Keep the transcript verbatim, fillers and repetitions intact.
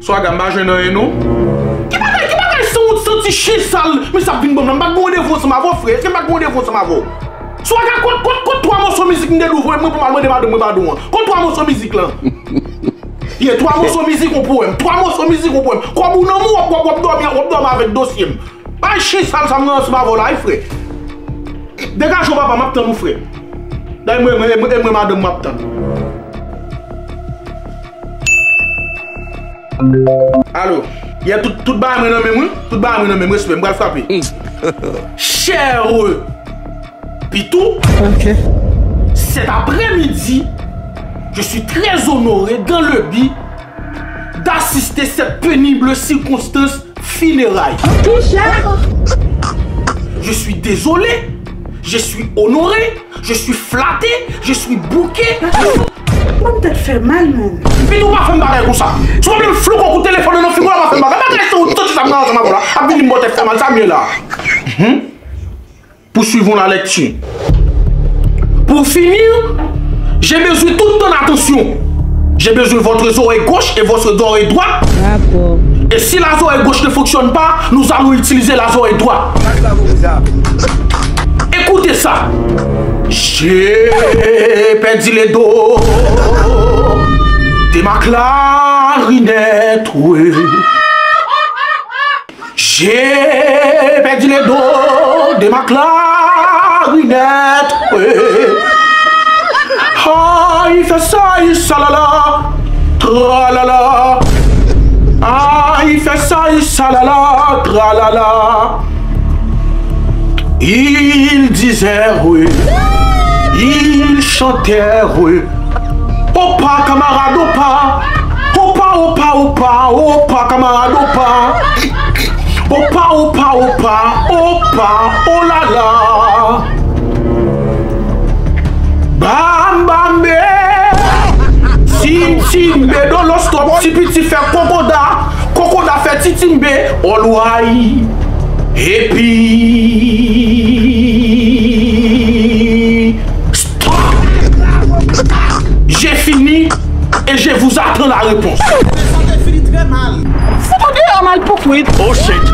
Swaga, m pa jwenn anyen non. Ki bagay, ki bagay sanwont, santi chen sal, misye ap vin ban m nan? M pa t gen randevou ansanm avè w, frè. Èske m pa t gen randevou ansanm avè w? Swaga, kot, kot, kot twa mòso mizik m te di w voye mwen pou m al mande madanm mwen padon an? Kot twa mòso mizik lan? Ye, twa mòso mizik yon pwoblèm. Twa mòso mizik yon pwoblèm. Kòb ou nan men w, w ap, w ap, w ap dòmi, w ap dòmi avèk dosye m. Bay chen sal sa m nan ansanm avè w la wi, frè. Degaje w papa, m ap tann ou, frè. Dayè mwen, mwen, mwen, mwen madanm m ap tann. Alo. Yè, tout, tout bagay mwen nan men mwen. Tout bagay mwen nan men mwen, respè, m pral frape. Chère Pitou, cet après-midi, je suis très honoré dans le but d'assister cette pénible circonstance funérailles. Je suis désolé, je suis honoré, je suis flatté, je suis bouké. Mwen tèt fè mal, man. Pitou, pa fè m bagay konsa. Si w pa vle m flouke w kou telefòn nan figi w la, pa fè m bagay. Bagay se ou tout sa m nan ansanm avè w la. Ap vini m bò tèt fè mal, sa m ye la. Poursuivons la lecture. Pour finir, j'ai besoin toute ton attention. J'ai besoin de votre oreille gauche et votre oreille droite. D'accord. Et si la oreille gauche ne fonctionne pas, nous allons utiliser la oreille droite. Écoutez ça. J'ai perdu les dos de ma clarinette. J'ai perdu les dos de ma clarinette. Ah, il fait ça, il salala, tralala. Ah, il fait ça, il salala, tralala. Il disait, oui. Il chantait, oui. Opa, kamarad, opa. Opa, opa, opa, opa, kamarad, opa. Opa, opa, opa, opa, oh la la. Bam, bam, be. Tim, tim, be, dolos, twòp, ti piti fè kokoda. Kokoda fè ti tim, be, olway. Epi, stop. J'ai fini et je vous attends la réponse. Sa te fini trè mal. Fout ou deyò, malpoukwit. Oh shit.